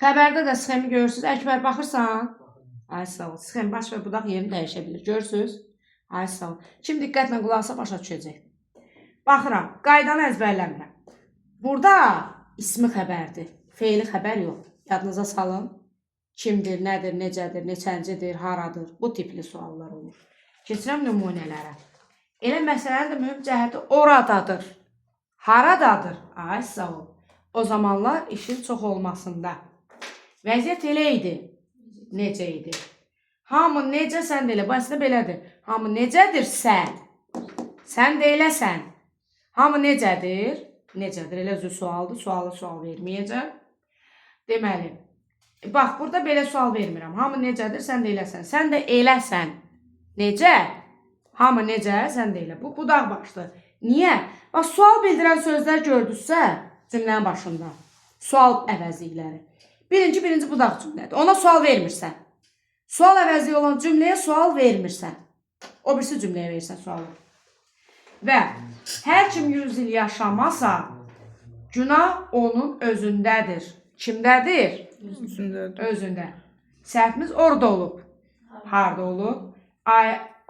Xəbərdə də sxemi görürsüz. Əkbər baxırsan? Ay sağ ol. Sxem baş və budaq yerini dəyişə bilir. Görürsüz? Ay sağ ol. Kim diqqətlə qulaq asa başa düşəcək. Baxıram, qaydanı əzbərləmirəm. Burada ismi xəbərdir. Feili xəbər yox. Yadınıza salın. Kimdir, nədir, necədir, neçəncidir, haradır? Bu tipli suallar olur. Keçirəm nümunələrə. Elə məsələnin də mühüm cəhəti oradadır. Haradadır? Ay sağ ol. O zamanlar işin çox olmasında. Vəziyyət elə idi. Necə idi? Hamı necə, sən də elə. Bu əslində belədir. Hamı necədirsə, sən də eləsən. Hamı necədir? Necədir? Elə özü sualdır. Suala sual verməyəcəm. Deməli, bax burada belə sual vermirəm. Hamı necədir, sən də eləsən. Sən də eləsən. Necə? Hamı necə, sən də elə. Bu budaq başlı. Niyə? Bax sual bildirən sözlər gördünüzsə cümlənin başında. Sual əvəzlikləri. Birinci budaq cümlədir. Ona sual vermirsən. Sual əvəzliyi olan cümləyə sual vermirsən. O birisi cümləyə verirsən sualı. Və hər kim 100 il yaşamasa, günah onun özündədir. Kimdədir? Özündədir. Özündə. Səhvimiz orada olub. Harda olub?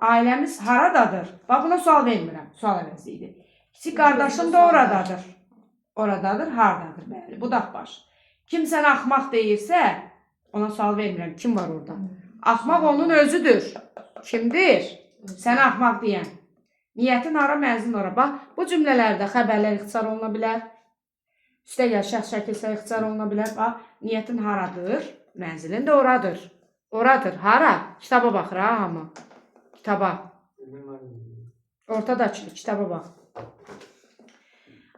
Ailəmiz haradadır? Bax buna sual vermirəm. Sual əvəzi idi. Kiçik qardaşım da oradadır. Oradadır, hardadır? Bəli, budaq baş. Kim sənə axmaq deyirsə, ona sual vermirəm. Kim var orada? Axmaq onun özüdür. Kimdir? Sənə axmaq deyən. Niyyətin hara, mənzilin ora. Bax, bu cümlələrdə xəbərlər ixtisar oluna bilər. Üstəgəl şəxs şəkilsə ixtisar oluna bilər. Bax, niyyətin haradır? Mənzilin də oradır. Oradır. Hara? Kitaba baxır ha hamı. Kitaba. Ortadakı kitaba bax.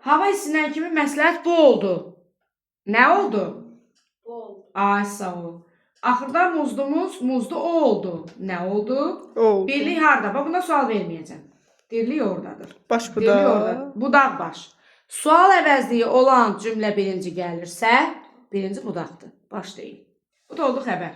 Hava isinən kimi məsləhət bu oldu. Nə oldu? Bol. Ay sağ ol. Axırda muzdumuz muzdu o oldu. Nə oldu? Oldu. Birlik harda? Bax buna sual verməyəcəm. Dirlik oradadır. Baş Dirlik budaq. orada. Budaq baş. Sual əvəzliyi olan cümlə birinci gəlirsə, birinci budaqdır. Baş deyil. Bu da oldu xəbər.